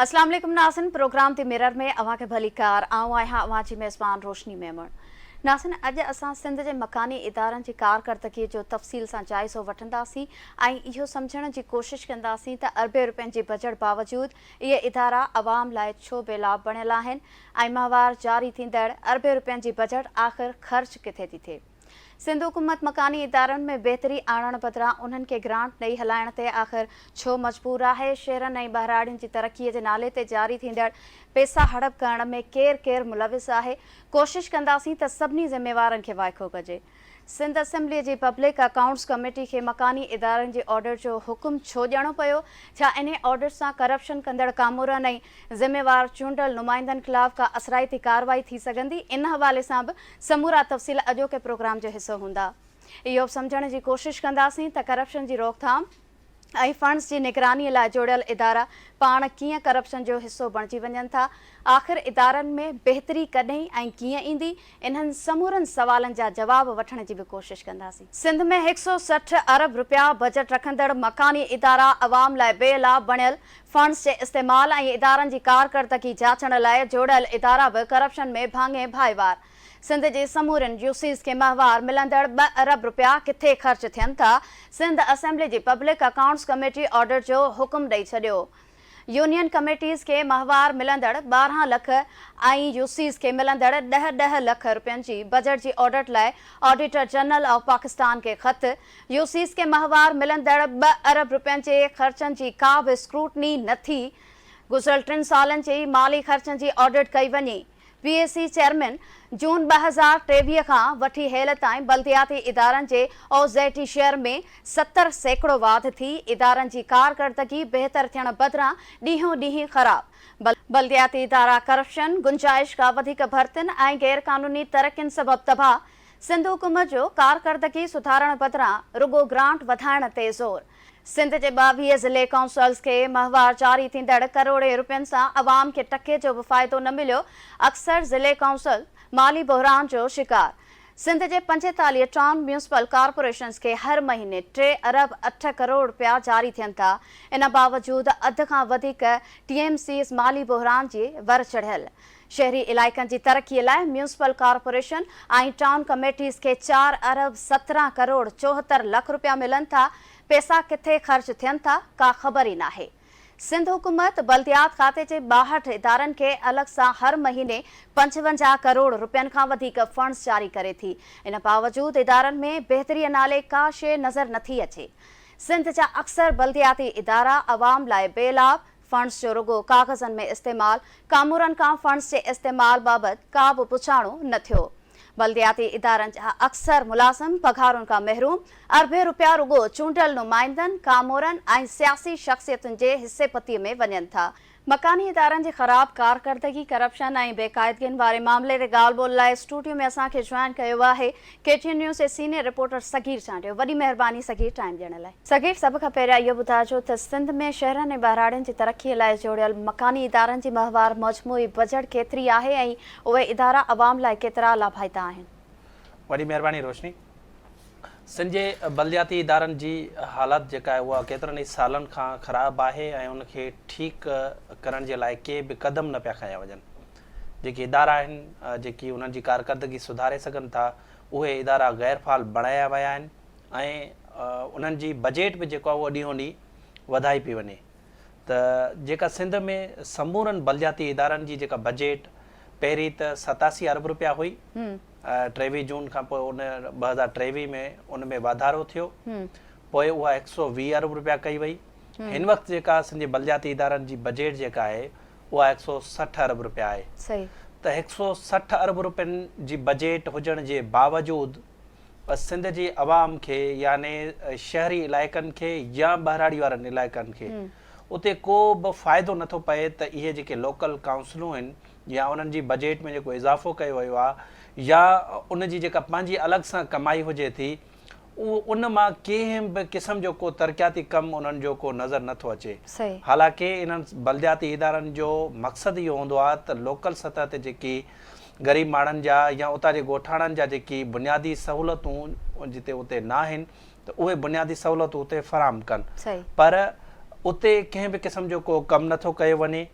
اسلام عليڪم ناظرين پروگرام the mirror ۾ اوهان کي ڀليڪار آئون آهيان اوهان جي ميزبان روشني ميمڻ ناظرين اڄ اسان سنڌ جي مڪاني ادارن جي ڪارڪردگي جو تفصيل سان جائزو وٺنداسين ۽ اهو سمجهڻ جي ڪوشش ڪنداسين ته اربين روپين جي بجيٽ باوجود اهي ادارا عوام لاء ڇو بي لاڀ بڻيل آهن ۽ ماهوار جاري ٿيندڙ اربين روپين جي بجيٽ آخر خرچ ڪٿي ٿي ٿئي. سنڌ حڪومت مڪاني ادارن ۾ بهتري آڻڻ بدران انهن کي گرانٽ ڏئي هلائڻ تي آخر ڇو مجبور آهي؟ شهرن ۽ ٻهراڙين جي ترقي جي نالي تي جاري ٿيندڙ پئسا هڙپ ڪرڻ ۾ ڪير ڪير ملوث آهي؟ ڪوشش ڪنداسين ته سڀني ذميوارن کي وائکو ڪجي. سنڌ اسيمبلي جي پبلڪ اڪائونٽس ڪميٽي کي مڪاني ادارن جي آڊٽ جو حڪم ڇو ڏيڻو پيو؟ ڇا انهي آڊٽ سان ڪرپشن ڪندڙ ڪامورن ۽ ذميوار چونڊيل نمائندن خلاف ڪا اثرائتي ڪارروائي ٿي سگهندي؟ ان حوالي سان به سمورا تفصيل اڄوڪي پروگرام جو حصو هوندا. اهو به سمجهڻ جي ڪوشش ڪنداسين ته ڪرپشن جي روڪٿام ۽ فنڊز جي نگراني لاء جوڙيل ادارا پاڻ ڪيئن ڪرپشن جو حصو بڻجي وڃن ٿا؟ آخر ادارن ۾ بهتري ڪڏهن ۽ ڪيئن ايندي؟ انهن سمورن سوالن جا جواب وٺڻ جي به ڪوشش ڪنداسين. سنڌ ۾ هڪ سئو 60 ارب رپيا بجيٽ رکندڙ مڪاني ادارا عوام لاء بي لاڀ بڻيل فنڊز جي استعمال ۽ ادارن جي ڪارڪردگي جاچڻ لاء جوڙيل ادارا به ڪرپشن ۾ ڀاڱي ڀائيوار. سنڌ جي سمورين يوسيز کي ماهوار ملندڙ ٻه ارب رپيا ڪٿي خرچ ٿين ٿا؟ سنڌ اسيمبلي جي پبلڪ اڪائونٽس ڪميٽي آڊٽ جو حڪم ڏئي ڇڏيو. يونين ڪميٽيز کي ماهوار ملندڙ 12 لک ۽ يوسيز کي ملندڙ ڏهه ڏهه لک رپين جي بجيٽ جي آڊٽ لاء آڊيٽر جنرل آف پاڪستان کي خط، يوسيز کي ماهوار ملندڙ ٻه ارب رپين جي خرچن جي ڪا به اسڪروٽني نه ٿي، گذريل ٽن سالن جي مالي خرچن جي آڊٽ ڪئي وڃي، پي اي سي چيئرمين جون 2023 کان وٺي هيل تائين بلدياتي ادارن جي او زي ٽي شيئر ۾ 70% واڌ ٿي، ادارن جي ڪارڪردگي بهتر ٿيڻ بدران ڏينهون ڏينهن خراب، بلدياتي ادارا ڪرپشن، گنجائش کان وڌيڪ ڀرتين ۽ غيرقانوني ترقين سبب تباهه، سنڌ حڪومت جو ڪارڪردگي سڌارڻ بدران رڳو گرانٽ وڌائڻ تي زور. سنڌ جي 22 ضلعي ڪائونسلز کي ماهوار جاري ٿيندڙ ڪروڙين روپين سان عوام کي ٽڪي جو به فائدو نه مليو، اڪثر ضلعي ڪائونسل مالي بحران جو شڪار. سنڌ جي 45 ٽائون ميونسپل ڪارپوريشنز کي هر مهيني ٽي ارب اٺ ڪروڙ رپيا جاري ٿين ٿا، ان باوجود اڌ کان وڌيڪ ٽي ايم سيز مالي بحران جي ور چڙهيل. شهري علائقن جي ترقي لاء ميونسپل ڪارپوريشن ۽ ٽائون ڪميٽيز کي چار ارب 17 ڪروڙ 74 لک رپيا ملن ٿا، پئسا ڪٿي خرچ ٿين ٿا ڪا خبر ئي ناهي. سنڌ حڪومت بلديات کاتي جي 62 ادارن کي الڳ سان هر مهيني 55 ڪروڙ رپين کان وڌيڪ فنڊز جاري ڪري ٿي، ان باوجود ادارن ۾ بهتري نالي ڪا شيء نظر نٿي اچي. سنڌ جا اڪثر بلدياتي ادارا عوام لاء بي لاڀ، فنڊز جو رڳو ڪاغذن ۾ استعمال، ڪامورن کان فنڊز جي استعمال بابت ڪا به پڇاڻو نه ٿيو. بلدياتي ادارن جا اڪثر ملازم پگهارن کان محروم، اربين رپيا رڳو چونڊيل نمائندن، ڪامورن ۽ سياسي شخصيتن جي حصي پتي ۾ وڃن ٿا. مڪاني ادارن جي خراب ڪارڪردگي، ڪرپشن ۽ بيقاعدگين واري معاملي تي ڳالهه ٻولهه لاء اسٽوڊيو ۾ اسان کي جوائن ڪيو آهي ڪي ٽي اين نيوز جي سينيئر رپورٽر صغير چانڊيو. وڏي مهرباني صغير ٽائيم ڏيڻ لاء. صغير سڀ کان پهريان اهو ٻڌائجو ته سنڌ ۾ شهرن ۽ ٻهراڙين جي ترقي لاء جوڙيل مڪاني ادارن جي ماهوار مجموعي بجيٽ ڪيتري آهي ۽ اهي ادارا عوام لاء ڪيترا لاڀائتا آهن؟ وڏي مهرباني روشني. سنڌ جي بلدياتي ادارن جي حالت جيڪا آهي اها ڪيترن ئي سالن کان خراب آهي ۽ ان کي ٺيڪ ڪرڻ جي لاء ڪي به قدم نه پيا کنيا وڃن. جيڪي ادارا آهن جيڪي انهن جي ڪارڪردگي سڌاري سگهن ٿا اهي ادارا غير فعال بڻايا ويا آهن. ۽ انهن جي بجيٽ به جيڪو آهي اهو ڏينهون ڏينهن وڌائي پئي وڃي ته جيڪا سنڌ ۾ سمورن بلدياتي ادارن جي جيڪا بجيٽ پهرين ته 87 ارب روپيا هئي 23 جون کان پوء ان 2023 ۾ ان ۾ واڌارو ٿيو پوء اها 120 ارب روپيا ڪئي وئي هن وقت جيڪا سنڌ جي بلدياتي ادارن جي بجيٽ جيڪا آهي اها 160 ارب روپيا آهي ته 160 ارب روپين جي بجيٽ هجڻ جي باوجود سنڌ جي عوام کي يعني شهري علائقن کي يا ٻهراڙي وارن علائقن کي اتي ڪو به فائدو نٿو پئي ته اهي جيڪي لوڪل ڪائونسلون آهن يا انهن جي بجيٽ ۾ جيڪو اضافو ڪيو ويو آهي يا ان جي جيڪا پنهنجي الڳ سان ڪمائي هجي ٿي اهو ان مان ڪنهن به قسم جو ڪو ترقياتي ڪم انهن جو ڪو نظر نٿو اچي حالانڪه انهن بلدياتي ادارن جو مقصد اهو هوندو آهي ته لوڪل سطح تي جيڪي غريب ماڻهن جا يا اتان جي ڳوٺاڻن جا جيڪي بنيادي سهولتون جتي اتي ناهن ته اهي بنيادي سهولتون اتي فراهم ڪن پر اتي ڪنهن به قسم جو ڪو ڪم نٿو ڪيو وڃي.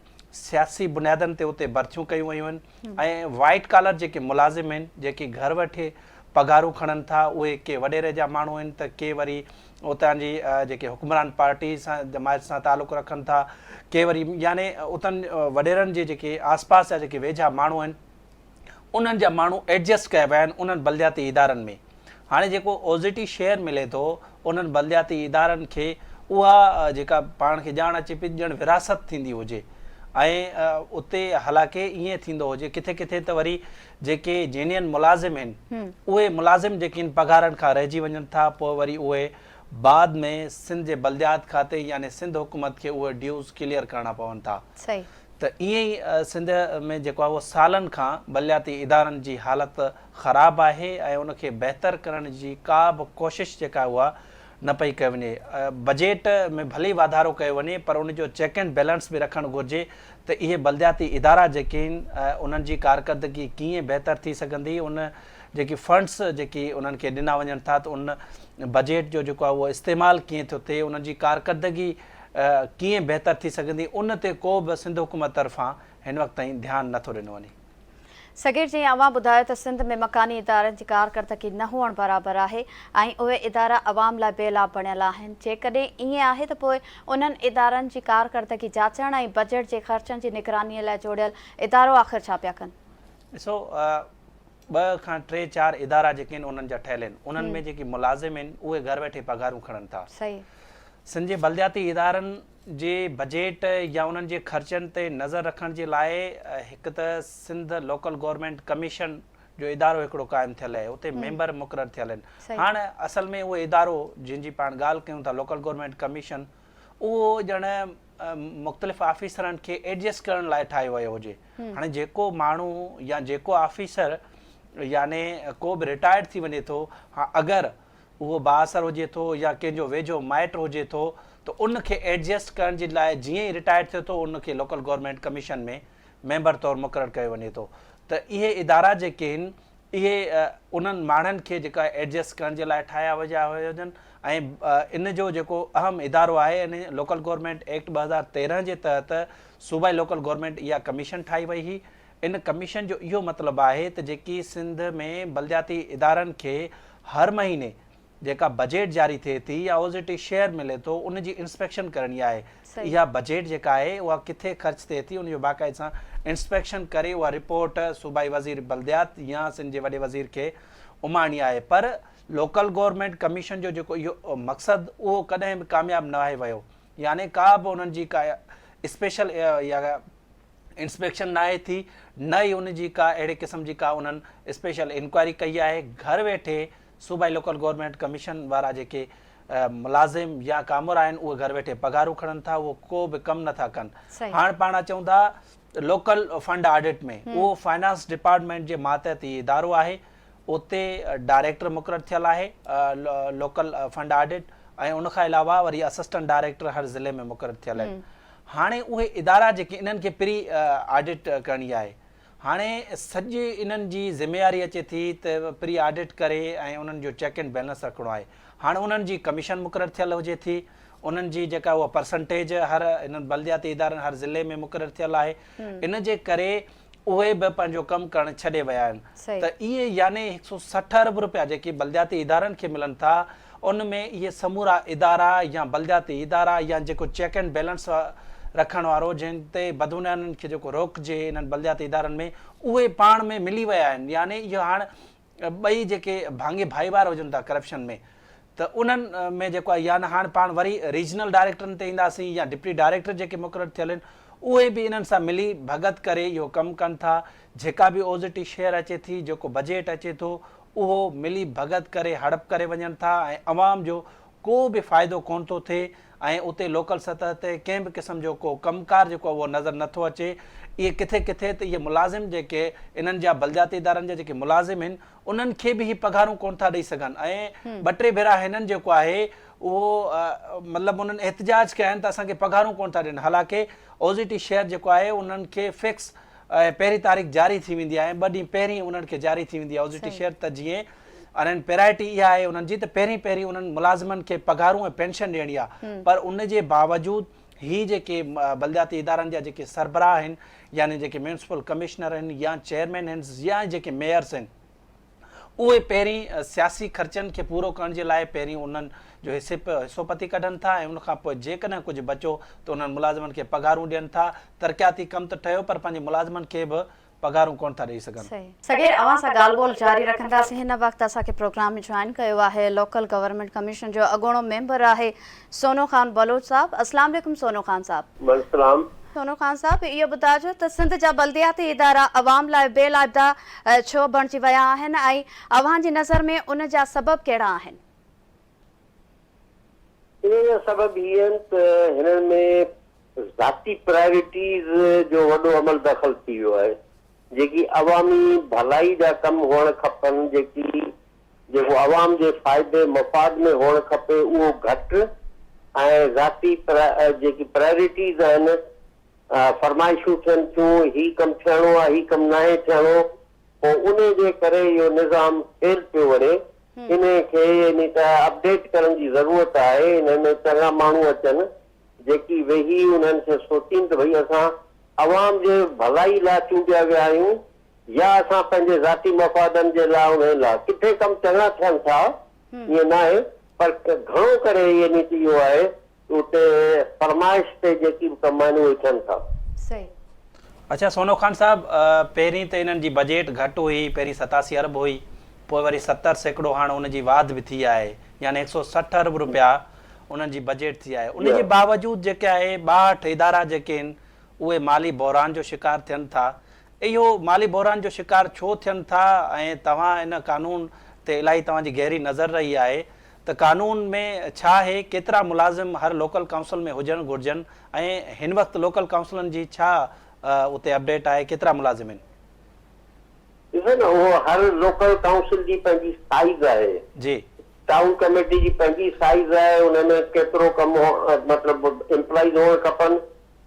سياسي بنيادن تي اتي ڀرتيون ڪيون ويون آهن ۽ وائيٽ ڪالر جيڪي ملازم آهن جيڪي گهر ويٺي پگهارون کڻن ٿا اهي ڪي وڏيري جا ماڻهو آهن ته ڪي وري اتان جي جيڪي حڪمران پارٽي سان جماعت سان تعلق رکن ٿا ڪي وري يعني اتن وڏيرن جي جيڪي آس پاس جا جيڪي ويجها ماڻهو آهن انهن جا ماڻهو ايڊجسٽ ڪيا ويا آهن انهن بلدياتي ادارن ۾ هاڻي جيڪو اوزيٽي شيئر ملي ٿو انهن بلدياتي ادارن کي اها جيڪا پاڻ کي ڄاڻ اچي پئي ڄڻ وراثت ٿيندي هجي ۽ اتي حالانڪه ائين ٿيندو هجي ڪٿي ڪٿي ته وري جيڪي جينين ملازم آهن اهي ملازم جيڪي آهن پگهارن کان رهجي وڃن ٿا پوء وري اهي بعد ۾ سنڌ جي بلديات کاتي يعني سنڌ حڪومت کي اهي ڊيوز ڪليئر ڪرڻا پون ٿا. صحيح. ته ائين ئي سنڌ ۾ جيڪو آهي اهو سالن کان بلدياتي ادارن جي حالت خراب آهي ۽ ان کي بهتر ڪرڻ جي ڪا به ڪوشش جيڪا آهي اها نه پئي ڪئي وڃي. بجيٽ ۾ ڀلي واڌارو ڪيو وڃي پر ان جو چيڪ اينڊ بيلنس به رکڻ گهرجي ته اهي بلدياتي ادارا جيڪي آهن انهن جي ڪارڪردگي ڪيئن بهتر ٿي سگهندي ان جيڪي فنڊس جيڪي انهن کي ڏنا وڃن ٿا ته ان بجيٽ جو جيڪو آهي اهو استعمال ڪيئن ٿو ٿئي انهن جي ڪارڪردگي ڪيئن بهتر ٿي سگهندي ان تي ڪو به سنڌ حڪومت طرفان هن وقت تائين ڌيان نه ٿو ڏنو وڃي. صغير جيئن اوهان ٻڌايو ته سنڌ ۾ مڪاني ادارن جي ڪارڪردگي نه هئڻ برابر آهي ۽ اهي ادارا عوام لاء بي لاڀ بڻيل آهن جيڪڏهن ائين آهي ته پوء انهن ادارن جي ڪارڪردگي جاچڻ ۽ بجيٽ جي خرچن جي نگراني لاء جوڙيل ادارو آخر ڇا پيا ڪن؟ ڏسو ٻه کان ٽي چار ادارا جيڪي آهن انهن جا ٺهيل آهن انهن ۾ جيڪي ملازم آهن اهي گهر ويٺي پگهارون کڻن ٿا. صحيح. سنڌ جي بلدياتي ادارن جي بجيٽ يا انهن جي خرچن تي نظر رکڻ جي لاء هڪ ته سنڌ لوڪل گورنمينٽ ڪميشن جو ادارو هڪڙو قائم ٿيل آهي اتي ميمبر مقرر ٿيل آهن هاڻ اصل ۾ اهو ادارو جنهن جي پاڻ ڳالهه ڪيون ٿا لوڪل گورنمينٽ ڪميشن اهو ڄڻ مختلف آفيسرن کي ايڊجسٽ ڪرڻ لاء ٺاهيو ويو هجي هاڻي جيڪو ماڻهو يا جيڪو آفيسر يعني ڪو به رٽائرڊ ٿي وڃي ٿو اگر اهو بااثر هجي ٿو يا ڪنهن جو ويجهو مائٽ هجي ٿو ته ان کي ايڊجسٽ ڪرڻ جي لاء جيئن ئي رٽائرڊ ٿئي ٿو ان کي لوڪل گورنمينٽ ڪميشن ۾ ميمبر طور مقرر ڪيو وڃي ٿو ته اهي ادارا جيڪي آهن اهي انهن ماڻهن کي جيڪا ايڊجسٽ ڪرڻ جي لاء ٺاهيا ويا هجن ۽ ان جو جيڪو اهم ادارو آهي ان لوڪل گورنمينٽ ايڪٽ 2013 جي تحت صوبائي لوڪل گورنمينٽ اها ڪميشن ٺاهي وئي هئي ان ڪميشن جو اهو مطلب آهي ته جيڪي سنڌ ۾ بلدياتي ادارن کي هر مهيني جيڪا بجيٽ جاري ٿئي ٿي يا اوزيٽي شيئر ملي ٿو ان جي انسپيڪشن ڪرڻي آهي ته اها بجيٽ جيڪا آهي اها ڪٿي خرچ ٿئي ٿي ان جو باقاعدي سان انسپيڪشن ڪري اها رپورٽ صوبائي وزير بلديات يا سنڌ جي وڏي وزير کي اماڻڻي آهي پر لوڪل گورنمينٽ ڪميشن جو جيڪو اهو مقصد اهو ڪڏهن به ڪامياب ناهي ويو يعني ڪا به انهن جي ڪا اسپيشل يا انسپيڪشن ناهي ٿي نه ئي ان جي ڪا اهڙي قسم جي ڪا انهن اسپيشل انڪوائري ڪئي آهي گهر ويٺي صوبائي لوڪل گورنمينٽ ڪميشن وارا جيڪي ملازم يا ڪامورا آهن اهي گهر ويٺي پگهارون کڻن ٿا اهو ڪو به ڪم نٿا ڪن هاڻ پاڻ اچون ٿا لوڪل فنڊ آڊٽ ۾ اهو فائنانس ڊپارٽمينٽ جي ماتحت هي ادارو آهي اتي ڊائريڪٽر مقرر ٿيل آهي لوڪل فنڊ آڊٽ ۽ ان کان علاوه وري اسسٽنٽ ڊائريڪٽر هر ضلعي ۾ مقرر ٿيل آهن هاڻي اهي ادارا جيڪي انهن کي پري آڊٽ ڪرڻي آهي هاڻي سڄي انهن جي ذميواري اچي ٿي ته پري آڊٽ ڪري ۽ انهن جو چيڪ اينڊ بيلنس رکڻو آهي هاڻي انهن جي ڪميشن مقرر ٿيل هجي ٿي انهن جي جيڪا اها پرسنٽيج هر انهن بلدياتي ادارن هر ضلعي ۾ مقرر ٿيل آهي ان جي ڪري اهي به پنهنجو ڪم ڪرڻ ڇڏي ويا آهن ته اهي يعني هڪ سو 60 ارب روپيا جيڪي بلدياتي ادارن کي ملن ٿا ان ۾ اهي سمورا ادارا يا بلدياتي ادارا يا جيڪو چيڪ اينڊ بيلنس رکڻ وارو جنهن تي بدعنوانين کي جيڪو روڪجي انهن بلدياتي ادارن ۾ اهي پاڻ ۾ ملي ويا آهن يعني اهو هاڻ ٻئي جيڪي ڀاڱي ڀائيوار هجن ٿا ڪرپشن ۾ ته انهن ۾ جيڪو آهي يا نه هاڻ پاڻ وري ريجنل ڊائريڪٽرن تي اينداسين يا ڊپٽي ڊائريڪٽر جيڪي مقرر ٿيل آهن اهي به انهن سان ملي ڀڳت ڪري اهو ڪم ڪن ٿا جيڪا به اوزٽي شيئر اچي ٿي جيڪو بجيٽ اچي ٿو اهو ملي ڀڳت ڪري هڙپ ڪري وڃن ٿا ۽ عوام جو ڪو به فائدو ڪونه ٿو ٿئي ۽ اتي لوڪل سطح تي ڪنهن به قسم جو ڪو ڪم ڪار جيڪو آهي اهو نظر نه ٿو اچي. اهي ڪٿي ڪٿي ته اهي ملازم جيڪي انهن جا بلدياتي ادارن جا جيڪي ملازم آهن انهن کي به هي پگهارون ڪونه ٿا ڏئي سگهن ۽ ٻه ٽي ڀيرا هنن جيڪو آهي اهو مطلب انهن احتجاج ڪيا آهن ته اسان کي پگهارون ڪونه ٿا ڏين حالانڪه اوزيٽي شيئر جيڪو آهي انهن کي فڪس ۽ پهرين تاريخ جاري ٿي ويندي آهي ۽ ٻه ڏينهن پهرين انهن کي جاري ٿي ويندي آهي اوزيٽي شيئر ته جيئن انهن پرائرٽي اها آهي انهن جي ته پهرين پهرين انهن ملازمن کي پگهارون ۽ پينشن ڏيڻي آهي پر ان جي باوجود هي جيڪي بلدياتي ادارن جا جيڪي سربراهه آهن يعني جيڪي ميونسپل ڪمشنر آهن يا چيئرمين آهن يا جيڪي ميئرس آهن اهي پهرين سياسي خرچن کي پورو ڪرڻ جي لاء پهرين انهن جو حصي حصو پتي ڪڍن ٿا ۽ ان کان پوء جيڪڏهن ڪجهه بچو ته انهن ملازمن کي پگهارون ڏين ٿا. ترقياتي ڪم ته ٺهيو پر پنهنجي ملازمن کي به پگهارون ڪونه ٿا ڏئي سگهن. صحيح. صغير اوهان سان ڳالهه ٻولهه جاري رکنداسين هن وقت اسان کي پروگرام ۾ جوائن ڪيو آهي لوڪل گورنمينٽ ڪميشن جو اڳوڻو ميمبر آهي سونو خان بلوچ صاحب اسلام عليڪم سونو خان صاحب. والسلام. سونو خان صاحب اهو ٻڌاجو ته سنڌ جا بلدياتي ادارا عوام لاء بي لاعبده ڇو بڻجي ويا آهن ۽ اوهان جي نظر ۾ ان جا سبب ڪهڙا آهن؟ ان جا سبب هي آهن ته هنن ۾ ذاتي پرائرٽيز جو وڏو عمل دخل ٿي ويو آهي جيڪي عوامي ڀلائي جا ڪم هئڻ کپن جيڪي جيڪو عوام جي فائدي مفاد ۾ هئڻ کپي اهو گهٽ ۽ ذاتي جيڪي پرائرٽيز آهن فرمائشون ٿين ٿيون هي ڪم ٿيڻو آهي هي ڪم ناهي ٿيڻو پوء انهي جي ڪري اهو نظام فيل پيو وڃي انهي کي يعني ته اپڊيٽ ڪرڻ جي ضرورت آهي انهي ۾ چڱا ماڻهو اچن جيڪي ويهي انهن کي سوچين ته ڀئي اسان عوام جي ڀلائي لاء چونڊيا ويا آهيون يا اسان پنهنجي ذاتي مفادن جي لاء انهي لاء ڪٿي ڪم چڱا ٿين ٿا ائين ناهي پر گهڻو ڪري يعني ته اهو آهي ته اتي فرمائش تي جيڪي به ڪم آهن اهي ٿين ٿا. صحيح. اڇا سونو خان صاحب پهرين ته انهن جي بجيٽ گهٽ هئي پهرين 87 ارب هئي پوء وري 70% هاڻ ان جي واڌ به ٿي آهي يعني 160 ارب روپيا انهن جي بجيٽ ٿي آهي ان جي باوجود جيڪي آهي 62 ادارا جيڪي آهن اهي مالي بحران جو شڪار ٿين ٿا اهو مالي بحران جو شڪار ڇو ٿين ٿا ۽ توهان ان قانون تي الاهي توهان جي گهري نظر رهي آهي ته قانون ۾ ڇا آهي ڪيترا ملازم هر لوڪل ڪائونسل ۾ هجڻ گهرجن ۽ هن وقت لوڪل ڪائونسلن جي ڇا اتي اپڊيٽ آهي ڪيترا ملازم آهن. ڏسو نه اهو هر لوڪل ڪائونسل جي پنهنجي سائيز آهي. جي. ٽائون ڪميٽي جي پنهنجي سائيز آهي ان ۾ ڪيترو ڪم مطلب ايمپلائيز هئڻ کپن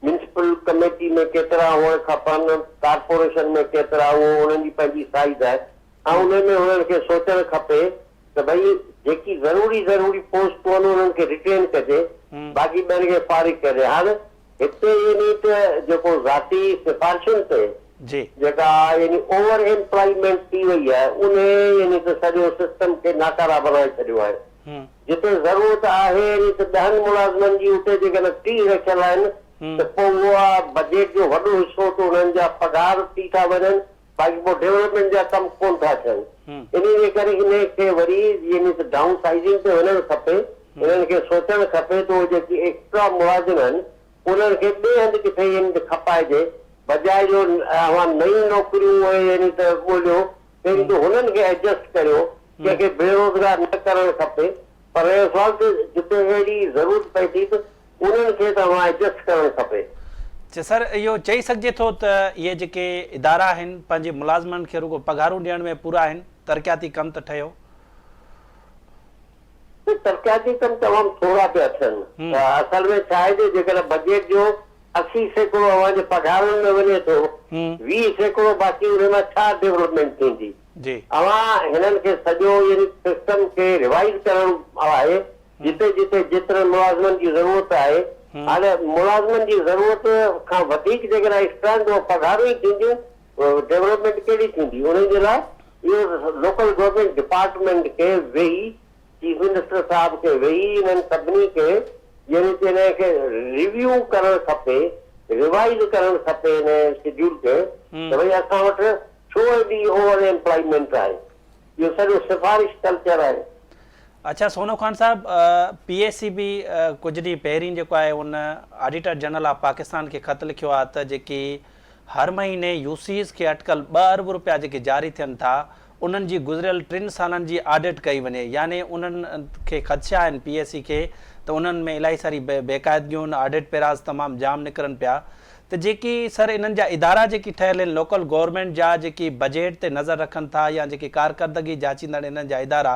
ميونسپل ڪميٽي ۾ ڪيترا هئڻ کپن، ڪارپوريشن ۾ ڪيترا اهو انهن جي پنهنجي سائيز آهي ۽ انهي ۾ انهن کي سوچڻ کپي ته ڀئي جيڪي ضروري ضروري پوسٽون آهن انهن کي رٽين ڪجي باقي ٻين کي فارغ ڪجي هاڻ هتي يعني ته جيڪو ذاتي سفارشن تي جي. جيڪا يعني اوور ايمپلائمينٽ ٿي وئي آهي انهي يعني ته سڄو سسٽم کي ناڪاره بڻائي ڇڏيو آهي. جتي ضرورت آهي يعني ته ڏهن ملازمن جي اتي جيڪڏهن 30 رکيل آهن ته پوء اها بجيٽ جو وڏو حصو ته انهن جا پگهار ٿي ٿا وڃن باقي پوء ڊولپمينٽ جا ڪم ڪونه ٿا ٿين انهي جي ڪري انهي کي وري يعني ته ڊائون سائيزنگ تي وڃڻ کپي انهن کي سوچڻ کپي ته اهي جيڪي ايڪسٽرا ملازم آهن انهن کي ٻئي هنڌ ڪٿي يعني ته کپائجي بجاء جو اوهان نيون نوڪريون اهي يعني ته ڳوليو پهرين ته هنن کي ايڊجسٽ ڪريو، ڪنهن کي بيروزگار نه ڪرڻ کپي، پر رهيو سوال ته جتي اهڙي ضرورت پئي ٿي ته انهن کي ته اوهان ايڊجسٽ ڪرڻ کپي. سر اهو چئي سگهجي ٿو ته اهي جيڪي ادارا آهن پنهنجي ملازمن کي رڳو پگهارون ڏيڻ ۾ پورا آهن، ترقياتي ڪم ته ٺهيو. نه ترقياتي ڪم تمام ٿورا پيا ٿين، اصل ۾ ڇا آهي جو جيڪڏهن بجيٽ جو 80% اوهان جي پگهارن ۾ وڃي ٿو، 20% باقي انهي مان ڇا ڊولپمينٽ ٿيندي؟ اوهان هنن کي سڄو يعني سسٽم کي ريوائيز ڪرڻ آهي، جتي جتي جيترن ملازمن جي ضرورت آهي، هاڻي ملازمن جي ضرورت کان وڌيڪ جيڪڏهن ايڪسٽرا آهن ته اهي پگهارون ئي ٿينديون، ڊولپمينٽ ڪهڙي ٿيندي؟ انهي جي لاء اهو لوڪل گورنمينٽ ڊپارٽمينٽ کي ويهي چيف منسٽر صاحب کي ويهي انهن سڀني کي يعني ته انهي کي ريويو ڪرڻ کپي، ريوائيز ڪرڻ کپي انهي شيڊيول کي ته ڀئي اسان وٽ ڇو ايڏي اوور ايمپلائمينٽ آهي، اهو سڄو سفارش ڪلچر آهي. اڇا سونو خان صاحب پي اي سي بي ڪجهه ڏينهن پهرين جيڪو آهي ان آڊيٽر جنرل آف پاڪستان کي خط لکيو آهي ته جيڪي هر مهيني يو سيز کي اٽڪل ٻه ارب روپيا جيڪي جاري ٿين ٿا انهن جي گذريل ٽن سالن جي آڊٽ ڪئي وڃي يعني انهن کي خدشا آهن پي اي سي کي ته انهن ۾ الاهي ساري بيقاعدگيون آڊٽ پيراز تمام جام نڪرن پيا ته جيڪي سر انهن جا ادارا جيڪي ٺهيل آهن لوڪل گورنمينٽ جا جيڪي بجيٽ تي نظر رکن ٿا يا جيڪي ڪارڪردگي جاچيندڙ انهن جا ادارا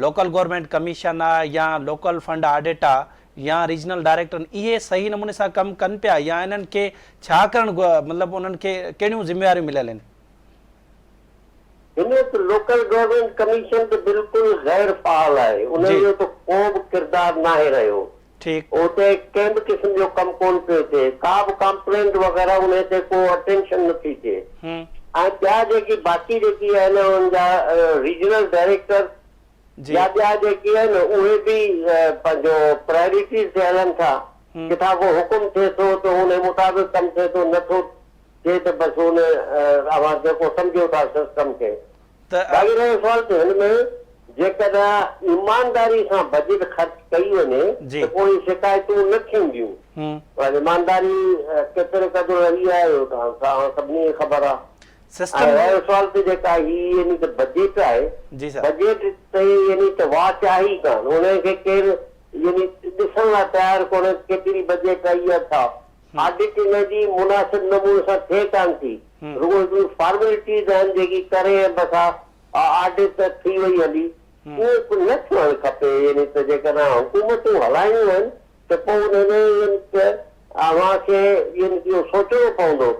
لوڪل گورنمينٽ ڪميشن آ يا لوڪل فنڊ آڊٽ آ يا ريجنل ڊائريڪٽر اهي صحيح نموني سان ڪم ڪن پيا يا انهن کي ڇا ڪرڻ مطلب انهن کي ڪهڙيون ذميواريون مليل آهن؟ هن وقت لوڪل گورنمينٽ ڪميشن ته بلڪل غير فعال آهي، ان جو ته ڪو به ڪردار ناهي رهيو. ٺيڪ. اتي ڪنهن به قسم جو ڪم ڪونه پيو ٿئي، ڪا به ڪمپلينٽ وغيره انهي تي ڪو اٽينشن نه ٿي ٿئي ۽ ٻيا جيڪي باقي جيڪي آهن انهن جا ريجنل ڊائريڪٽر يا ٻيا جيڪي آهن اهي به پنهنجو پرائرٽيز تي هلن ٿا، ڪٿان ڪو حڪم ٿئي ٿو ته انهي مطابق ڪم ٿئي ٿو نه ٿو ٿئي ته بس ان اوهان جيڪو سمجهو ٿا سسٽم کي. ته باقي رهيو سوال ته هن ۾ جيڪڏهن ايمانداري سان بجيٽ خرچ ڪئي وڃي ته پوء اهي شڪايتون نه ٿينديون. پر ايمانداري ڪيتري قدر رهي آهي اهو ته اوهان سڀني کي خبر آهي. ۽ رهيو سوال ته جيڪا هي يعني ته بجيٽ آهي بجيٽ تي يعني ته واچ آهي ئي ڪانه ان کي ڪير يعني ڏسڻ لاء تيار ڪونهي ته ڪيتري بجيٽ آئي آهي ڇا. آڊٽ ان جي مناسب نموني سان ٿئي ڪانه ٿي، رڳو هڪڙيون فارملٽيز آهن جيڪي ڪري ۽ بس اها آڊٽ ته ٿي وئي هلي، اهو نه ٿيڻ کپي يعني ته جيڪڏهن حڪومتون هلائڻيون آهن ته پوء ان ۾ يعني ته اوهان کي يعني ته اهو سوچڻو پوندو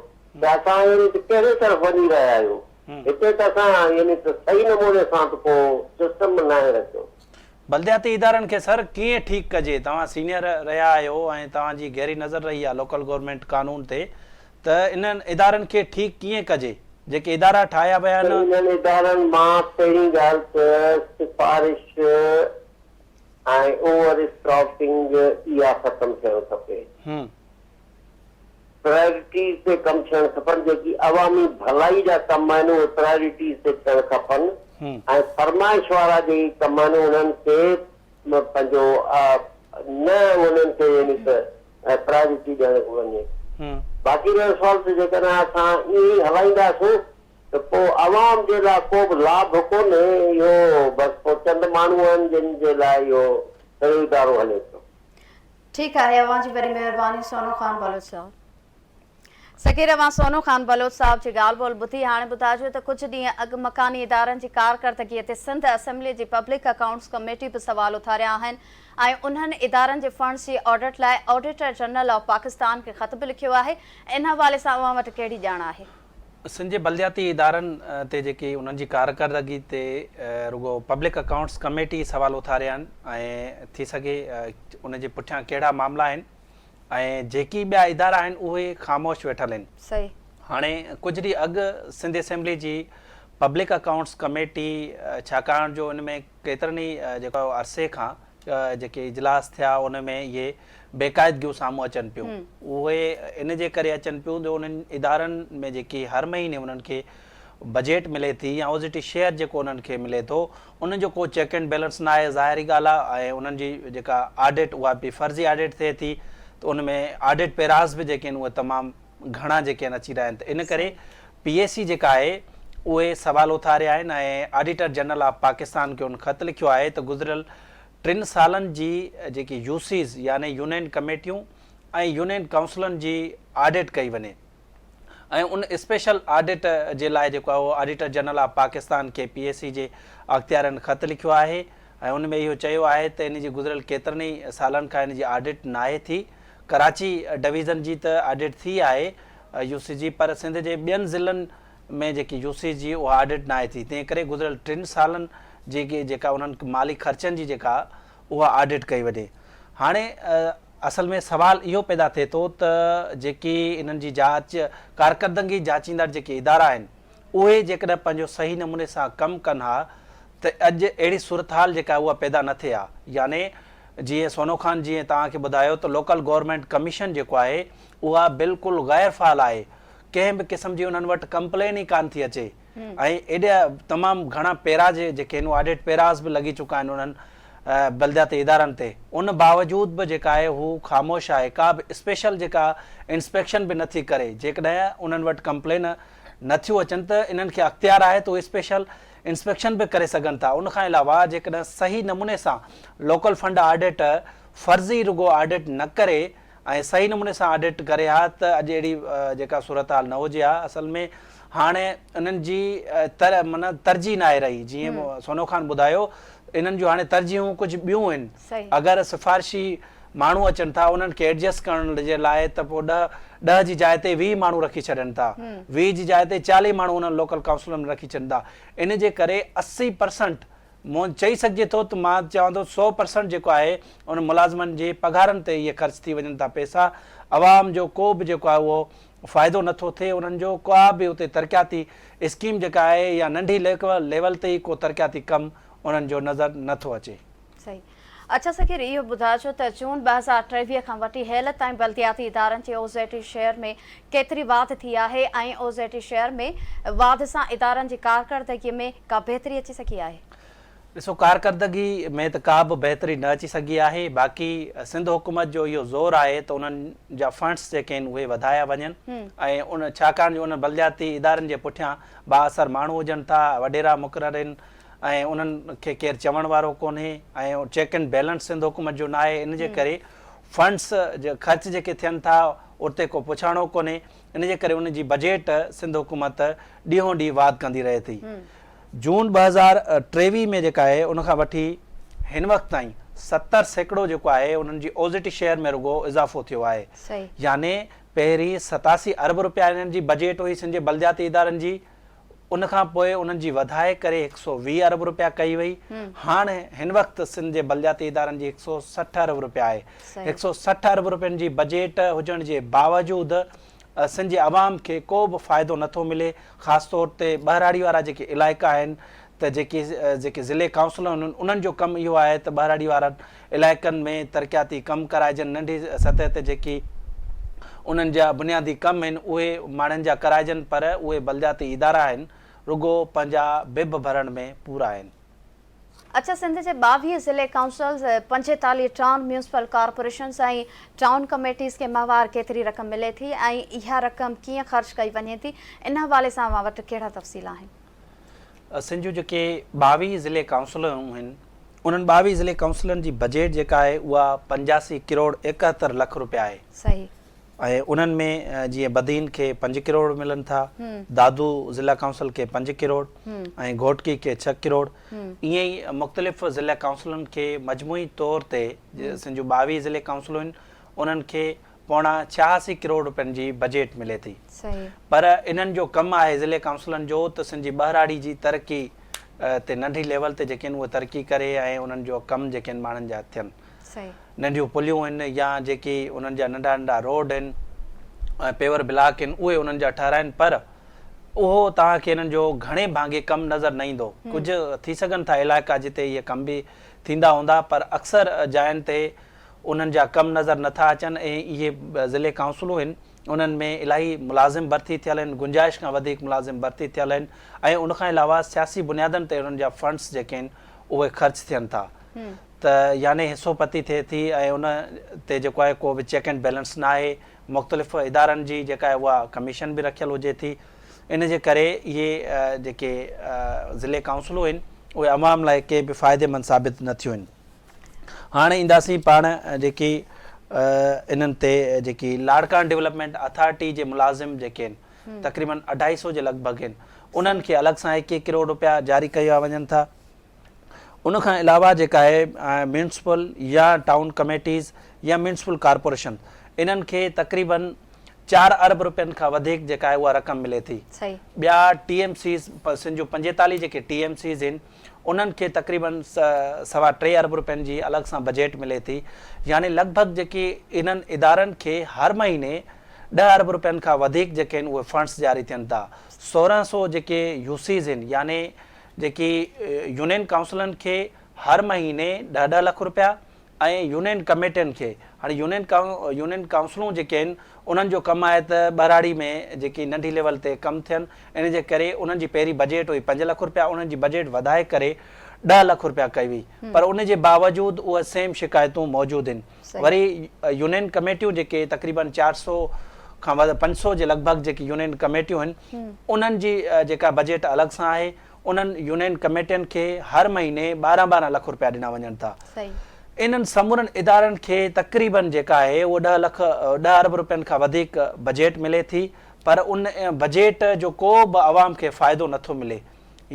ته اسان يعني ته ڪهڙي طرف وڃي رهيا آهيون، هتي ته اسان يعني ته صحيح نموني سان ته ڪو سسٽم به ناهي رکيو. بلدياتي ادارن کي سر ڪيئن ٺيڪ ڪجي؟ توهان سينيئر رهيا آهيو ۽ توهان جي گهري نظر رهي آهي لوڪل گورنمينٽ قانون تي ته انهن ادارن کي ٺيڪ ڪيئن ڪجي؟ جيڪي ادارا ٺاهيا ويا آهن. انهن ادارن مان پهرين ڳالهه ته سفارش ۽ اوور اسٽافنگ اها ختم ٿيڻ کپي. پرائرٽيز تي ڪم ٿيڻ کپن، جيڪي عوامي ڀلائي جا ڪم آهن اهي پرائرٽيز تي ٿيڻ کپن ۽ فرمائش وارا جيڪي ڪم آهن انهن کي پنهنجو نه انهن کي يعني ته پرائرٽي ڏيڻ وڃي. باقي رهيو سوال ته جيڪڏهن اسان ائين ئي هلائينداسون ته پوء عوام جي لاء ڪو به لاڀ ڪونهي، اهو بس پوء چند ماڻهو آهن جن جي لاء اهو سڄو ادارو هلي ٿو. ٺيڪ آهي اوهان جي وڏي مهرباني سونو خان بلوچ صاحب. سکير اوهان سونو خان بلوچ صاحب جي ڳالهه ٻولهه ٻڌي هاڻي ٻڌائجو ته ڪجهه ڏينهن اڳ مڪاني ادارن جي ڪارڪردگي تي سنڌ اسيمبلي جي پبلڪ اڪائونٽس ڪميٽي به سوال اٿاريا آهن ۽ انهن ادارن جي فنڊز جي آڊٽ لاء آڊيٽر جنرل آف پاڪستان کي خط به لکيو آهي ان حوالي سان اوهان وٽ ڪهڙي ڄاڻ آهي؟ سنڌ جي بلدياتي ادارن تي جيڪي انهن جي ڪارڪردگي تي رڳو پبلڪ اڪائونٽس ڪميٽي سوال اٿاريا آهن ۽ ٿي سگهي ان جي پٺيان ڪهڙا معاملا آهن ۽ جيڪي ٻيا ادارا آهن اهي خاموش ويٺل آهن. صحيح. هاڻي ڪجهه ڏينهن اڳ سنڌ اسيمبلي جي پبلڪ اڪائونٽس ڪميٽي ڇاڪاڻ جو ان ۾ ڪيترن ئي جيڪو عرصي کان جيڪي اجلاس ٿيا ان ۾ اهي بيقاعدگيون سامهون اچن پيون اهي ان جي ڪري اچن پيون جو انهن ادارن ۾ جيڪي هر مهيني انهن کي بجيٽ ملي ٿي يا اوزيٽي شيئر جيڪو انهن کي ملي ٿو انهن جو ڪو چيڪ اينڊ بيلنس نه آهي ظاهري ڳالهه آهي ۽ انهن جي جيڪا آڊٽ اها به فرضي آڊٽ ٿئي ٿي ته ان ۾ آڊٽ پيراز به جيڪي آهن اهي تمام گهڻا جيڪي آهن اچي رهيا آهن ته ان ڪري پي اي سي جيڪا آهي اهي سوال اٿاريا آهن ۽ آڊيٽر جنرل آف پاڪستان کي ان خط لکيو آهي ته گذريل ٽن سالن جي جيڪي يو سيز يعني يونين ڪميٽيون ۽ يونين ڪائونسلن جي آڊٽ ڪئي وڃي ۽ ان اسپيشل آڊٽ جي لاء جيڪو آهي اهو آڊيٽر جنرل آف پاڪستان کي پي اي سي جي اختيارين خط لکيو آهي ۽ ان ۾ اهو چيو آهي ته ان جي گذريل ڪيترن ئي سالن کان ان جي آڊٽ ناهي ٿي ڪراچي ڊويزن جي ته آڊٽ ٿي آهي يو سي جي پر سنڌ جي ٻين ضلعن ۾ جيڪي يو سي جي اها آڊٽ ناهي ٿي تنهن ڪري گذريل ٽن سالن جي جيڪا انهن مالي خرچن جي جيڪا اها آڊٽ ڪئي وڃي هاڻي اصل ۾ سوال اهو پيدا ٿئي ٿو ته جيڪي انهن جي جاچ ڪارڪردگي جاچيندڙ جيڪي ادارا آهن اهي جيڪڏهن پنهنجو صحيح نموني سان ڪم ڪن ها ته اڄ اهڙي صورتحال جيڪا آهي اها پيدا نه ٿئي ها يعني جيئن سونو خان جيئن توهان کي ٻڌايو ته لوڪل گورنمينٽ ڪميشن جيڪو آهي اها بلڪل غير فعال آهي ڪنهن به قسم جي انهن وٽ ڪمپلين ئي ڪانه ٿي اچي ۽ ايڏا تمام گهڻا پيرا جي جيڪي آهن آڊٽ پيراز به لڳي چڪا آهن انهن بلدياتي ادارن تي ان باوجود به جيڪا آهي هو خاموش آهي ڪا به اسپيشل جيڪا انسپيڪشن به نٿي ڪري جيڪڏهن انهن وٽ ڪمپلين نٿيون اچن ته انهن کي اختيار آهي ته اهي اسپيشل انسپيڪشن به ڪري سگهن ٿا ان کان علاوه جيڪڏهن صحيح نموني سان لوڪل فنڊ آڊٽ فرضي رڳو آڊٽ نه ڪري ۽ صحيح نموني سان آڊٽ ڪري ها ته اڄ اهڙي جيڪا صورتحال نه هجي ها اصل ۾ هاڻي انهن جي تر معنيٰ ترجيح ناهي رهي جيئن سونو خان ٻڌايو انهن جون هاڻي ترجيحون ڪجهه ٻيون آهن اگر سفارشي ماڻهو اچن ٿا انهن کي ايڊجسٽ ڪرڻ جي لاء ته پوء ڏهه جي جاء تي 20 ماڻهو رکي ڇڏن ٿا 20 جي جاء تي 40 ماڻهو انهن لوڪل ڪائونسلن ۾ رکي ڇڏن ٿا ان جي ڪري 80 پرسنٽ. مون چئي سگهجي ٿو ته مان چوان ٿو 100% جيڪو آهي ان ملازمن جي پگهارن تي اهي خرچ ٿي وڃن ٿا پئسا عوام جو ڪو به جيڪو آهي اهو فائدو نه ٿو ٿئي انهن جو ڪا به اتي ترقياتي اسڪيم جيڪا آهي يا ننڍي ليول تي ئي ڪو ترقياتي ڪم انهن جو نظر نه ٿو اچي. صحيح. اڇا سکير اهو ٻڌائجو ته جون 2023 کان وٺي هيل تائين بلدياتي ادارن جي او زي ٽي شيئر ۾ ڪيتري واڌ ٿي آهي ۽ او زي ٽي شيئر ۾ واڌ سان ادارن جي ڪارڪردگي ۾ ڪا بهتري اچي سگهي آهي؟ ڏسو ڪارڪردگي ۾ ته ڪا به بهتري نه اچي سگهي آهي باقي سنڌ حڪومت جو اهو زور آهي ته انهن جا فنڊس جيڪي آهن اهي وڌايا وڃن ۽ ان ڇاڪاڻ جو انهن بلدياتي ادارن جي پٺيان بااثر ماڻهو هجن ٿا وڏيرا مقرر آهن ۽ انهن کي ڪير چوڻ وارو ڪونهي ۽ چيڪ اينڊ بيلنس سنڌ حڪومت جو ناهي ان جي ڪري فنڊس خرچ جيڪي ٿين ٿا اتي ڪو پڇاڻو ڪونهي ان جي ڪري ان جي بجيٽ سنڌ حڪومت ڏينهون ڏينهن واڌ ڪندي رهي ٿي. جون 2023 ۾ جيڪا آهي ان کان وٺي هن وقت تائين 70% جيڪو آهي انهن جي اوزٽي شيئر ۾ رڳو اضافو ٿيو آهي يعني پهرين 87 ارب روپيا انهن جي بجيٽ هئي سنڌ جي بلدياتي ادارن جي ان کان پوء انهن جي وڌائي ڪري 120 ارب روپيا ڪئي وئي هاڻ هن وقت سنڌ جي بلدياتي ادارن جي 160 ارب روپيا آهي 160 ارب روپين جي بجيٽ هجڻ جي باوجود سنڌ جي عوام کي ڪو به فائدو نه ٿو ملي خاص طور تي ٻهراڙي وارا جيڪي علائقا آهن ته جيڪي جيڪي ضلعي ڪائونسل آهن انهن جو ڪم اهو آهي ته ٻهراڙي وارن علائقن ۾ ترقياتي ڪم ڪرائجن ننڍي سطح تي جيڪي انهن جا بنيادي ڪم آهن اهي ماڻهن جا ڪرائجن پر اهي بلدياتي ادارا آهن رڳو پنهنجا بب ڀرڻ ۾ پورا آهن. اڇا سنڌ جي 22 ضلعي councils, 45 town municipal corporations ۽ town committees کي ماهوار ڪيتري رقم ملي ٿي ۽ اها رقم ڪيئن خرچ ڪئي وڃي ٿي ان حوالي سان اوهان وٽ ڪهڙا تفصيل آهن؟ سنڌ جون جيڪي 22 ضلعي ڪائونسلون آهن انهن 22 ضلعي ڪائونسلن جي بجيٽ جيڪا آهي اها 85 ڪروڙ 71 لک روپيا آهي. صحيح. ۽ انهن ۾ جيئن بدين کي پنج ڪروڙ ملن ٿا، دادو ضلع ڪائونسل کي پنج ڪروڙ ۽ گهوٽڪي کي ڇهه ڪروڙ ائين ئي مختلف ضلع ڪائونسلن کي مجموعي طور تي سنڌ جون 22 ضلعي ڪائونسلون آهن انهن کي پوڻا 86 ڪروڙ روپين جي بجيٽ ملي ٿي پر انهن جو ڪم آهي ضلعي ڪائونسلن جو ته سنڌ جي ٻهراڙي جي ترقي تي ننڍي ليول تي جيڪي آهن اهي ترقي ڪري ۽ انهن جو ڪم جيڪي آهن ماڻهن جا ٿين. ننڍيون پليون آهن يا جيڪي انهن جا ننڍا ننڍا روڊ آهن ۽ پيور بلاڪ آهن اهي انهن جا ٺهرائن پر اهو توهان کي انهن جو گهڻي ڀاڱي ڪم نظر نه ايندو ڪجهه ٿي سگهن ٿا علائقا جتي اهي ڪم به ٿيندا هوندا پر اڪثر جاين تي انهن جا ڪم نظر نٿا اچن ۽ اهي ضلعي ڪائونسلون آهن انهن ۾ الاهي ملازم ڀرتي ٿيل آهن گنجائش کان وڌيڪ ملازم ڀرتي ٿيل آهن ۽ ان کان علاوه سياسي بنيادن تي انهن جا فنڊس جيڪي آهن اهي خرچ ٿين ٿا ته يعني حصو پتي ٿئي ٿي ۽ ان تي جيڪو آهي ڪو به چيڪ اينڊ بيلنس نه آهي مختلف ادارن جي جيڪا آهي اها ڪميشن به رکيل هجي ٿي ان جي ڪري اهي جيڪي ضلعي ڪائونسلون آهن اهي عوام لاء ڪي به فائديمند ثابت نه ٿيون آهن هاڻي اينداسين پاڻ جيڪي انهن تي جيڪي لاڙڪاڻه ڊولپمينٽ اٿارٽي جي ملازم جيڪي آهن تقريبن اڍائي سو جي لڳ ڀڳ آهن انهن کي الڳ سان هڪ هڪ ڪروڙ روپيا جاري ڪيا وڃن ٿا ان کان علاوه جيڪا آهي ميونسپل يا ٽائون ڪميٽيز يا ميونسپل ڪارپوريشن انهن کي تقريبن 4 ارب روپين کان وڌيڪ جيڪا آهي اها رقم ملي ٿي. ٻيا ٽي ايم سيز سنڌ جون 45 جيڪي ٽي ايم سيز آهن انهن کي تقريبن سوا ٽي ارب روپين جي الڳ سان بجيٽ ملي ٿي يعني لڳ ڀڳ جيڪي انهن ادارن کي هر مهيني 10 ارب روپين کان وڌيڪ جيڪي آهن اهي فنڊس جاري ٿين ٿا. 1600 جيڪي يو سيز آهن يعني جيڪي يونين ڪائونسلن کي هر مهيني ڏهه ڏهه لک روپيا ۽ يونين ڪميٽين کي هاڻي يونين يونين ڪائونسلون جيڪي آهن انهن جو ڪم آهي ته ٻهراڙي ۾ جيڪي ننڍي ليول تي ڪم ٿين ان جي ڪري انهن جي پهرين بجيٽ هئي 5 لک روپيا انهن جي بجيٽ وڌائي ڪري 10 لک روپيا ڪئي وئي پر ان جي باوجود اهي سيم شڪايتون موجود آهن وري يونين ڪميٽيون جيڪي تقريبن 400 کان وڌ 500 جي لڳ ڀڳ جيڪي يونين ڪميٽيون آهن انهن جي جيڪا بجيٽ الڳ سان آهي انهن يونين ڪميٽين کي هر مهيني 12 12 لک روپيا ڏنا وڃن ٿا انهن سمورن ادارن کي تقريبن جيڪا آهي اهو 10 لک 10 ارب روپين کان وڌيڪ بجيٽ ملي ٿي پر ان بجيٽ جو ڪو به عوام کي فائدو نٿو ملي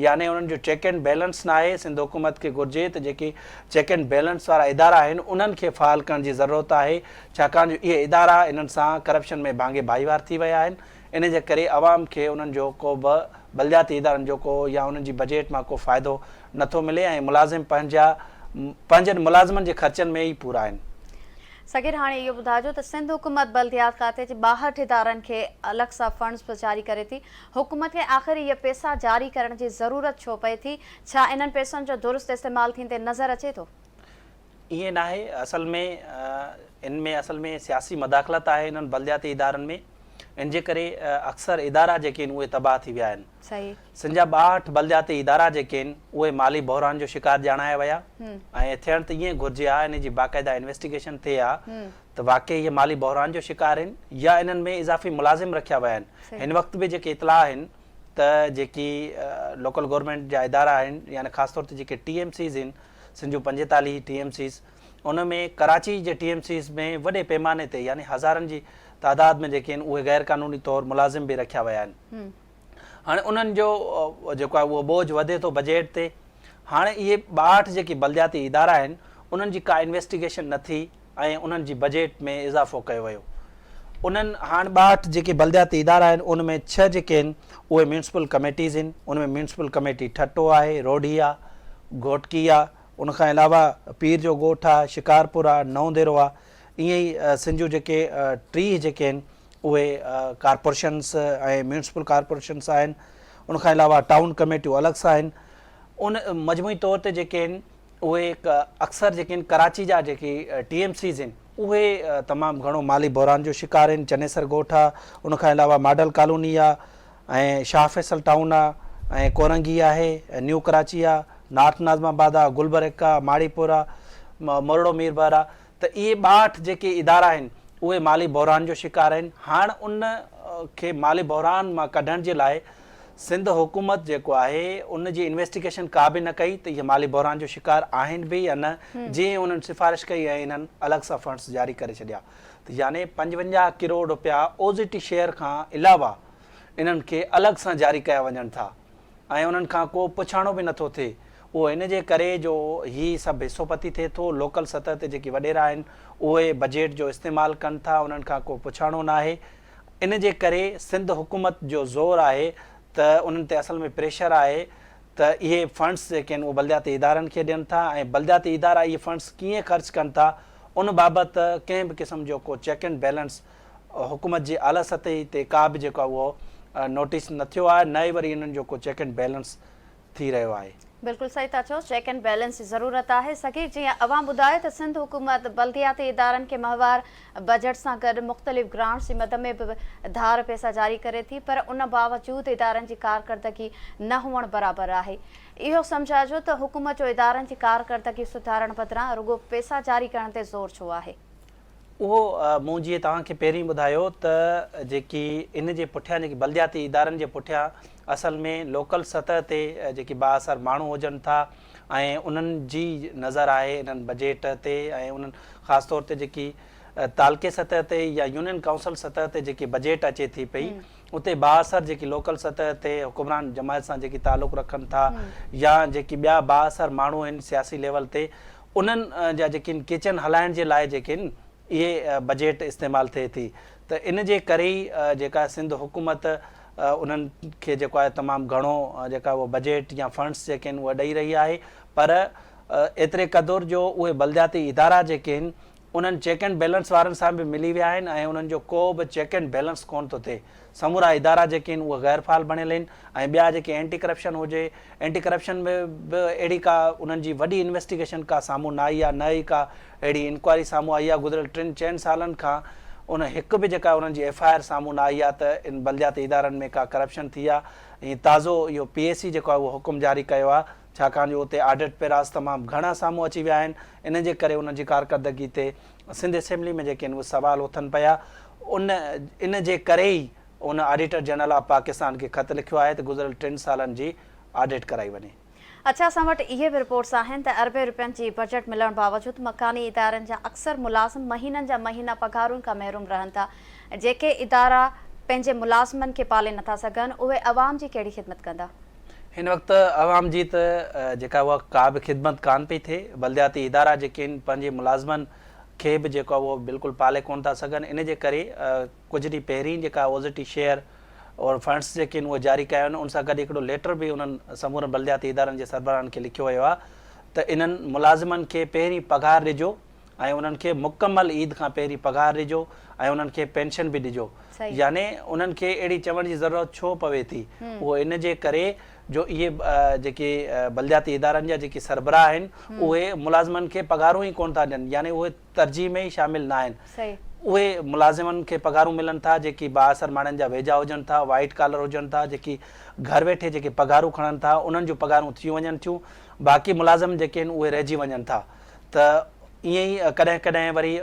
يعني انهن جو چيڪ اينڊ بيلنس ناهي، سنڌ حڪومت کي گهرجي ته جيڪي چيڪ اينڊ بيلنس وارا ادارا آهن انهن کي فعال ڪرڻ جي ضرورت آهي ڇاڪاڻ جو اهي ادارا انهن سان ڪرپشن ۾ ڀاڱي ڀائيوار ٿي ويا آهن ان جي ڪري عوام کي انهن جو ڪو به بلدياتي ادارن جو ڪو يا انهن جي بجيٽ مان ڪو فائدو نٿو ملي ۽ ملازم پنهنجا پنهنجن ملازمن جي خرچن ۾ ئي پورا آهن. صغير هاڻي اهو ٻڌائجو ته سنڌ حڪومت بلديات کاتي جي 62 ادارن کي الڳ سان فنڊز به جاري ڪري ٿي، حڪومت کي آخر اهي پئسا جاري ڪرڻ جي ضرورت ڇو پئي ٿي، ڇا انهن پئسن جو درست استعمال ٿيندي نظر اچي ٿو؟ ائين ناهي اصل ۾ ان ۾ اصل ۾ سياسي مداخلت آهي انهن بلدياتي ادارن ۾ ان جي ڪري اڪثر ادارا جيڪي آهن اهي تباهه ٿي ويا آهن. سنڌ جا 62 بلدياتي ادارا جيڪي آهن اهي مالي بحران جو شڪار ڄاڻايا ويا ۽ ٿيڻ ته ائين گهرجي ها ان جي باقاعده انويسٽيگيشن ٿئي ها ته واقعي اهي مالي بحران جو شڪار آهن يا انهن ۾ اضافي ملازم رکيا ويا آهن. هن وقت به جيڪي اطلاع آهن ته جيڪي لوڪل گورنمينٽ جا ادارا آهن يعني خاص طور تي جيڪي ٽي ايم سيز آهن سنڌ جون 45 ٽي ايم سيز ان ۾ ڪراچي جي ٽي ايم سيز ۾ وڏي پيماني تي يعني هزارن جي تعداد ۾ جيڪي آهن اهي غير قانوني طور ملازم به رکيا ويا آهن. هاڻي انهن جو جيڪو آهي اهو بوجهه وڌي ٿو بجيٽ تي. هاڻي اهي 62 جيڪي بلدياتي ادارا آهن انهن جي ڪا انويسٽيگيشن نه ٿي ۽ انهن جي بجيٽ ۾ اضافو ڪيو ويو. انهن هاڻ 62 جيڪي بلدياتي ادارا آهن ان ۾ ڇهه جيڪي آهن اهي ميونسپل ڪميٽيز آهن ان ۾ ميونسپل ڪميٽي ٺٽو آهي، روهڙي آهي، گهوٽڪي آهي، ان کان علاوه پير جو ڳوٺ آهي، شڪارپور آهي، نئون ديرو آهي، ائين ئي سنڌ جون جيڪي 30 جيڪي آهن اهي ڪارپوريشنس ۽ ميونسپل ڪارپوريشنس آهن، ان کان علاوه ٽائون ڪميٽيون الڳ سان آهن. ان مجموعي طور تي جيڪي آهن اهي اڪثر جيڪي آهن ڪراچي جا جيڪي ٽي ايم سيز آهن اهي تمام گهڻو مالي بحران جو شڪار آهن، چنيسر ڳوٺ آهي، ان کان علاوه ماڊل ڪالوني آهي ۽ شاهه فيصل ٽائون آهي ۽ ڪورنگي آهي ۽ نيو ڪراچي آهي، نارٿ ناظم آباد آهي، گلبرگ آهي، ماڙي پور آهي، مورڙو ميربحر آهي ته اهي 62 جيڪي ادارا آهن اهي مالي بحران جو شڪار آهن، هاڻ ان کي مالي بحران مان ڪڍڻ جي لاء سنڌ حڪومت جيڪو آهي ان جي انويسٽيگيشن ڪا به نه ڪئي ته اهي مالي بحران جو شڪار آهن به يا نه، جيئن ئي انهن سفارش ڪئي ۽ انهن الڳ سان فنڊز جاري ڪري ڇڏيا ته يعني 55 ڪروڙ رپيا اوزيٽي شيئر کان علاوه انهن کي الڳ سان جاري ڪيا وڃن ٿا ۽ انهن کان ڪو پڇاڻو به نٿو ٿئي اهو ان جي ڪري جو هي سڀ حصو پتي ٿئي ٿو، لوڪل سطح تي جيڪي وڏيرا آهن اهي بجيٽ جو استعمال ڪن ٿا انهن کان ڪو پڇاڻو ناهي. ان جي ڪري سنڌ حڪومت جو زور آهي ته انهن تي اصل ۾ پريشر آهي ته اهي فنڊز جيڪي آهن اهي بلدياتي ادارن کي ڏين ٿا ۽ بلدياتي ادارا اهي فنڊز ڪيئن خرچ ڪن ٿا ان بابت ڪنهن به قسم جو ڪو چيڪ اينڊ بيلنس حڪومت جي اعليٰ سطحي تي ڪا به جيڪو آهي اهو نوٽيس نه ٿيو آهي نه ئي وري انهن جو ڪو چيڪ اينڊ بيلنس ٿي رهيو آهي. بلڪل صحيح ٿا چئو چيڪ اينڊ بيلنس جي ضرورت آهي صغير جيئن اوهان ٻڌايو ته سنڌ حڪومت بلدياتي ادارن کي ماهوار بجيٽ سان گڏ مختلف گرانٽس جي مد ۾ به ڌار پئسا جاري ڪري ٿي پر ان باوجود ادارن جي ڪارڪردگي نه هئڻ برابر آهي اهو سمجهائجو ته حڪومت جو ادارن جي ڪارڪردگي سڌارڻ بدران رڳو پئسا جاري ڪرڻ تي زور ڇو آهي؟ اهو مون جيئن توهان کي پهرين ٻڌايو ته جيڪي ان جي پٺيان جيڪي بلدياتي ادارن جي پٺيان اصل ۾ لوڪل سطح تي جيڪي بااثر ماڻهو هجن ٿا ۽ انهن جي نظر آهي انهن بجيٽ تي ۽ انهن خاص طور تي جيڪي تعلقي سطح تي يا يونين ڪائونسل سطح تي جيڪي بجيٽ اچي ٿي پئي اتي بااثر جيڪي لوڪل سطح تي حڪمران جماعت سان جيڪي تعلق رکن ٿا يا جيڪي ٻيا بااثر ماڻهو آهن سياسي ليول تي انهن جا جيڪي آهن ڪچن هلائڻ جي لاء جيڪي آهن اهي بجيٽ استعمال ٿئي ٿي ته ان جي ڪري ئي جيڪا سنڌ حڪومت انهن کي جيڪو آهي تمام گهڻو جيڪا اهو بجيٽ يا فنڊس جيڪي آهن اهي ڏئي رهي آهي پر ايتري قدر جو اهي بلدياتي ادارا جيڪي آهن انهن چيڪ اينڊ بيلنس وارن سان به ملي ويا آهن ۽ انهن جو ڪو به چيڪ اينڊ بيلنس ڪونه ٿو ٿئي. سمورا ادارا جيڪي آهن اهي غير فعال بڻيل آهن ۽ ٻيا جيڪي اينٽي ڪرپشن هجي اينٽي ڪرپشن ۾ به اهڙي ڪا انهن جي وڏي انويسٽيگيشن ڪا سامهون نه آئي آهي نه ئي ڪا اهڙي انڪوائري سامهون آئي آهي گذريل ٽن چئن سالن کان ان هڪ به جيڪا انهن جي ايف I R سامهون نه آئي آهي ته ان بلدياتي ادارن ۾ ڪا ڪرپشن ٿي آهي ۽ تازو اهو پي اي سي جيڪو آهي اهو حڪم جاري ڪيو آهي ڇاڪاڻ جو اتي آڊٽ پيراز تمام گهڻا سامهون اچي ويا آهن، ان جي ڪري انهن جي ڪارڪردگي تي سنڌ اسيمبلي ۾ جيڪي آهن اهي سوال اٿن پيا، ان ان جي ڪري ئي ان آڊيٽر جنرل آف پاڪستان کي خط لکيو آهي ته گذريل ٽن سالن جي آڊٽ ڪرائي وڃي. اڇا اسان وٽ اهي به رپورٽس آهن ته اربين روپين جي بجيٽ ملڻ باوجود مڪاني ادارن جا اڪثر ملازم مهينن جا مهينا پگهارن کان محروم رهن ٿا، جيڪي ادارا پنهنجي ملازمن کي پالي نٿا سگهن اهي عوام جي ڪهڙي خدمت ڪندا؟ هن وقت عوام جي ته جيڪا اها ڪا به خدمت ڪانه پئي ٿئي، بلدياتي ادارا جيڪي آهن پنهنجي ملازمن کي به جيڪو آهي اهو بلڪل پالي ڪونه ٿا سگهن، ان جي ڪري ڪجهه ڏينهن پهرين جيڪا اوزٽي شيئر اور فنڊز جيڪي آهن اهي جاري ڪيا آهن ان سان گڏ هڪڙو ليٽر به انهن سمورن بلدياتي ادارن جي سربراهن کي لکيو ويو آهي ته انهن ملازمن کي پهرين پگهار ڏجو ۽ انهن کي مڪمل عيد کان پهرين پگهار ڏجو ۽ انهن کي پينشن به ڏجو يعني انهن کي اهڙي چوڻ جي ضرورت ڇو پوي ٿي اهو ان جي ڪري جو اهي جيڪي بلدياتي ادارن جا جيڪي سربراهه آهن اهي ملازمن کي پگهارون ئي ڪونه ٿا ڏين يعني اهي ترجيح ۾ ئي شامل نه آهن. اهي ملازمن کي پگهارون ملن ٿا جيڪي بااثر ماڻهن جا ويجها هجن ٿا، وائيٽ ڪالر هجن ٿا، جيڪي گهر ويٺي جيڪي پگهارون کڻن ٿا انهن جون پگهارون ٿي وڃن ٿيون، باقي ملازم جيڪي آهن اهي رهجي وڃن ٿا ته ائين ئي ڪڏهن ڪڏهن وري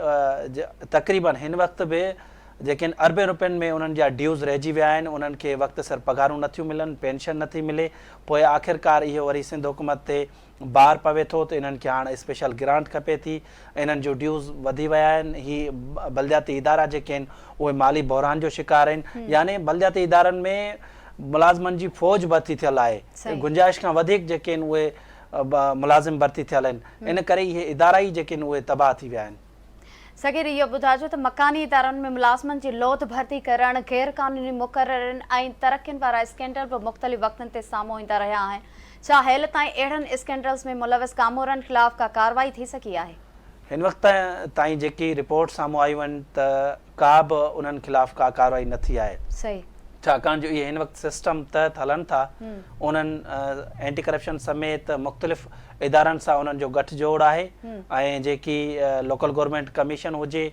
تقريبن هن وقت به جيڪي آهن اربين روپين ۾ انهن جا ڊيوز رهجي ويا آهن، انهن کي وقت سر پگهارون نٿيون ملن، پينشن نٿي ملي، پوء آخرڪار اهو وري سنڌ حڪومت تي بار پوي ٿو ته انهن کي هاڻ اسپيشل گرانٽ کپي ٿي، انهن جو ڊيوز وڌي ويا آهن، هي بلدياتي ادارا جيڪي آهن اهي مالي بحران جو شڪار آهن، يعني بلدياتي ادارن ۾ ملازمن جي فوج ڀرتي ٿيل آهي، گنجائش کان وڌيڪ جيڪي آهن اهي ملازم ڀرتي ٿيل آهن، ان ڪري اهي ادارا ئي جيڪي آهن اهي تباهه ٿي ويا آهن. صغير اهو ٻڌائجو ته مڪاني ادارن ۾ ملازمن جي لوڌ ڀرتي ڪرڻ، غير قانوني مقررين ۽ ترقين وارا اسڪينڊل به مختلف وقتن تي سامهون ايندا رهيا آهن، ڇا هيل تائين اهڙن اسڪينڊلز ۾ ملوث ڪامورن خلاف ڪا ڪارروائي ٿي سگهي آهي؟ هن وقت تائين جيڪي رپورٽ سامهون آيون آهن ته ڪا به انهن خلاف ڪا ڪارروائي نه ٿي آهي. صحيح. ڇاڪاڻ جو اهي هن وقت سسٽم تحت هلن ٿا، انهن اينٽي ڪرپشن سميت مختلف ادارن سان انهن جو ڳٺ جوڙ آهي ۽ جيڪي لوڪل گورنمينٽ ڪميشن هجي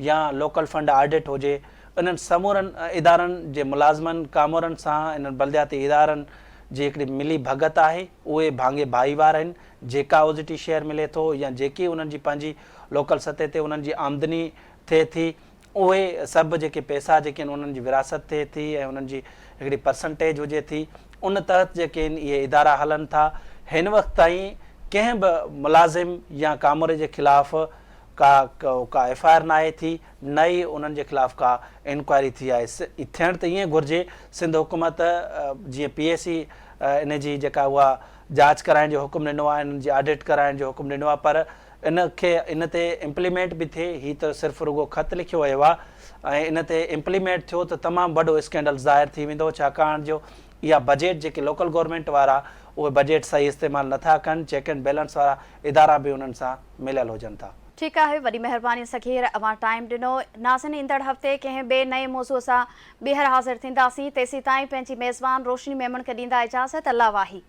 يا لوڪل فنڊ آڊٽ هجي انهن سمورن ادارن جي ملازمن ڪامورن سان انهن بلدياتي ادارن جي هڪڙي ملي ڀڳت آهي اهي ڀاڱي ڀائيوار آهن جيڪا اوزٽي شيئر ملي ٿو يا جيڪي انهن جي پنهنجي لوڪل سطح تي انهن جي آمدني ٿئي ٿي اهي سڀ جيڪي پئسا جيڪي آهن انهن جي وراثت ٿئي ٿي ۽ انهن جي هڪڙي پرسنٽيج هجي ٿي ان تحت جيڪي آهن اهي ادارا هلن ٿا هن وقت تائين ڪنهن به ملازم يا ڪاموري جي خلاف ڪا ڪا ايف I R ناهي ٿي نه ئي انهن جي خلاف ڪا انڪوائري ٿي آهي ٿيڻ ته ائين گهرجي سنڌ حڪومت جيئن پي اي سي ان جي جيڪا اها جاچ ڪرائڻ جو حڪم ڏنو آهي انهن جي آڊٽ ڪرائڻ جو حڪم ڏنو آهي پر ان کي ان تي امپليمينٽ به ٿئي، هي ته صرف رڳو خط لکيو ويو آهي ۽ ان تي امپليمينٽ ٿيو ته تمام وڏو اسڪينڊل ظاهر ٿي ويندو ڇاڪاڻ جو اها بجيٽ جيڪي لوڪل گورنمينٽ وارا اهي بجيٽ صحيح استعمال نه ٿا ڪن، چيڪ اينڊ بيلنس وارا ادارا به انهن سان مليل هجن ٿا. ٺيڪ آهي وڏي مهرباني صغير اوهان ٽائيم ڏنو. ناظرين ايندڙ هفتي ڪنهن ٻئي نئين موضوع سان ٻيهر حاضر ٿينداسين تيسيتائين پنهنجي ميزبان روشني ميمڻ کي ڏيندا اجازت الله واهي.